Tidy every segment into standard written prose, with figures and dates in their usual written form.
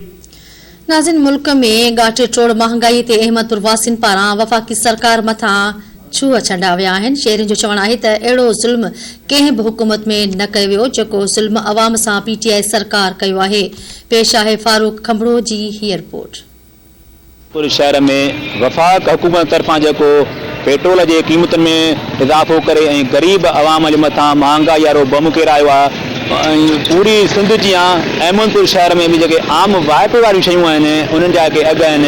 ناظرين ملڪ ۾ ڳاٽي ٽوڙ مهانگائي تي احمدپور واسين پاران وفاقي سرڪار مٿان ڇوهه ڇنڊا ويا آهن، شهرين جو چوڻ آهي ته اهڙو ظلم ڪنهن به حڪومت ۾ نه ڪيو ويو جيڪو ظلم عوام سان پي ٽي آء سرڪار ڪيو آهي، پيش آهي فاروق کنڀڙو جي هيء رپورٽ. پور شهر ۾ وفاق حڪومت طرفان جيڪو پيٽرول جي قيمتن ۾ اضافو ڪري ۽ غريب عوام جي مٿان مهانگائي وارو بم ڪيرايو آهي ۽ پوري سنڌ جيان احمد پور شهر ۾ به جيڪي عام واهپي واريون شيون آهن انهن جا جيڪي اگهه آهن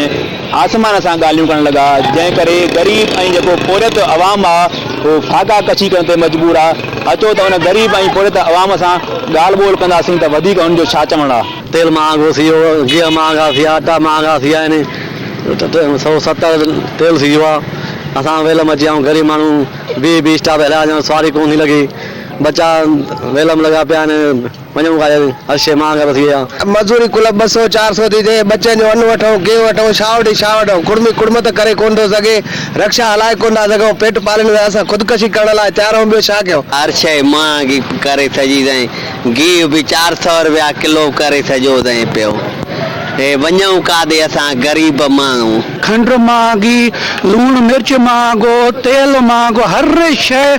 آسمان سان ڳالهيون ڪرڻ لڳا جنهن ڪري غريب ۽ جيڪو پورهيت عوام آهي اهو فاقا ڪشي ڪرڻ تي مجبور آهي اچو ته ان غريب ۽ پورهيت عوام سان ڳالهه ٻولهه ڪنداسين ته وڌيڪ انهن جو ڇا چوڻ آهي. تيل مهانگو ٿي ويو، گيهه مهانگا ٿي ويا، اٽا مهانگا ٿي ويا آهن، 170 تيل ٿي ويو آهي، اسان ويل ۾ اچي ويا آهيون، غريب ماڻهو بيهي بيهي اسٽاپ هليا وڃون سواري ڪونه ٿي لڳي، ٻچا ويل ۾ لڳا پيا آهن، وڃون ڪاڏي، هر شيء مهانگا ٿي وئي آهي. مزوري ڪل ٻه سئو چار سئو ٿي ٿئي، ٻچن جو ان وٺون، گيهه وٺون، ڇا وٺي ڇا وٺون، ڪڙمي ڪڙمت ڪري ڪونه ٿو سگهي، رڪشا هلائي ڪونه ٿا سگهون، پيٽ پالڻ لاء اسان خودڪشي ڪرڻ لاء تيار آهيون، ٻيو ڇا ڪيون. هر شيء مهانگي ڪري ڇڏي اٿائين. گيهه به 400 روپيا ڪلو ڪري ڇڏيو اٿائين پيو. هي وڃون ڪاڏي اسان غريب ماڻهو. کنڊ مهانگي، لوڻ مرچ مهانگو، تيل مهانگو، هر شيء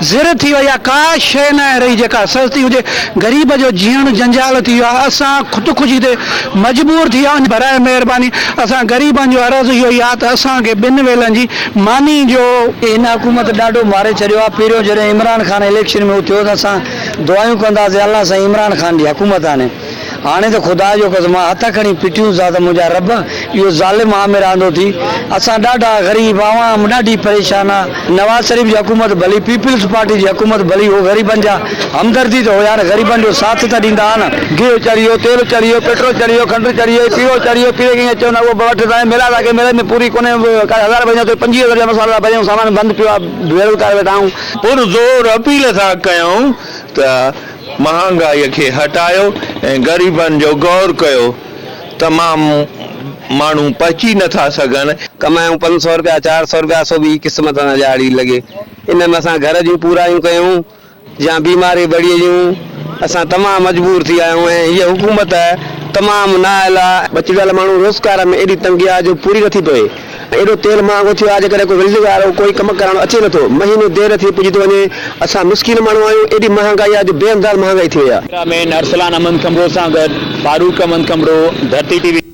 زر ٿي وئي آهي، ڪا شيء ناهي رهي جيڪا سستي هجي، غريب جو جيئڻ جنجال ٿي ويو آهي، اسان خودڪشي تي مجبور ٿي ويا آهيون، براء مهرباني اسان غريبن جو عرض اهو ئي آهي ته اسان کي ٻن ويلن جي ماني جو. هن حڪومت ڏاڍو ماري ڇڏيو آهي، پهريون جڏهن عمران خان اليڪشن ۾ اٿيو ته اسان دعايون ڪنداسين الله سائين عمران خان جي حڪومت آڻي هاڻي ته خدا جو قسم آ هٿ کڻي پٽيون ٿا ته منهنجا رب اهو ظالم آمر آندو ٿي اسان ڏاڍا غريب عوام ڏاڍي پريشان آ نواز شريف جي حڪومت ڀلي پيپلز پارٽي جي حڪومت ڀلي هو غريبن جا همدردي ته هيا نه غريبن جو ساٿ ته ڏيندا ها نه. گيهه چڙهي ويو، تيل چڙهي ويو، پيٽرول چڙهي ويو، کنڊ چڙهي وئي، پيرو چڙهي ويو، پيري کي ائين چون اهو به وٺ سائين ميلا ٿا ڪي ميلي ۾ پوري ڪونهي ڪا هزار ڀريون ته 25 هزار جا مصالحا ٿا ڀريون سامان بند پيو آ بيروزگار ويٺا آهيون. پرزور اپيل ٿا ڪيون ته مهانگائي کي هٽايو ۽ غريبن جو غور ڪيو، تمام ماڻهو پهچي نٿا سگهن. ڪمايون 500 رپيا 400 رپيا سو به قسمت سان ڏهاڙي لڳي ان ۾ اسان گهر جون پورايون ڪيون يا بيماري بڙي جون اسان تمام مجبور ٿي ويا آهيون ۽ هيء حڪومت تمام نااهل آ. ٻچڙيل ماڻهو روزگار ۾ ايڏي تنگي آ جو پوري نٿي پوي ۽ ايڏو تيل مهانگو ٿيو آ جيڪڏهن ڪو ويلڊنگ وارو ڪوئي ڪم ڪرائڻ اچي نٿو مهينو دير ٿي پڄي ٿو وڃي اسان مسڪين ماڻهو آهيون ايڏي مهانگائي آ جو بي انداز مهانگائي ٿي وئي آ. ڪئميرا مين ارسلان احمد کمڙو سان گڏ فاروق احمد کمڙو، ڌرتي ٽي وي.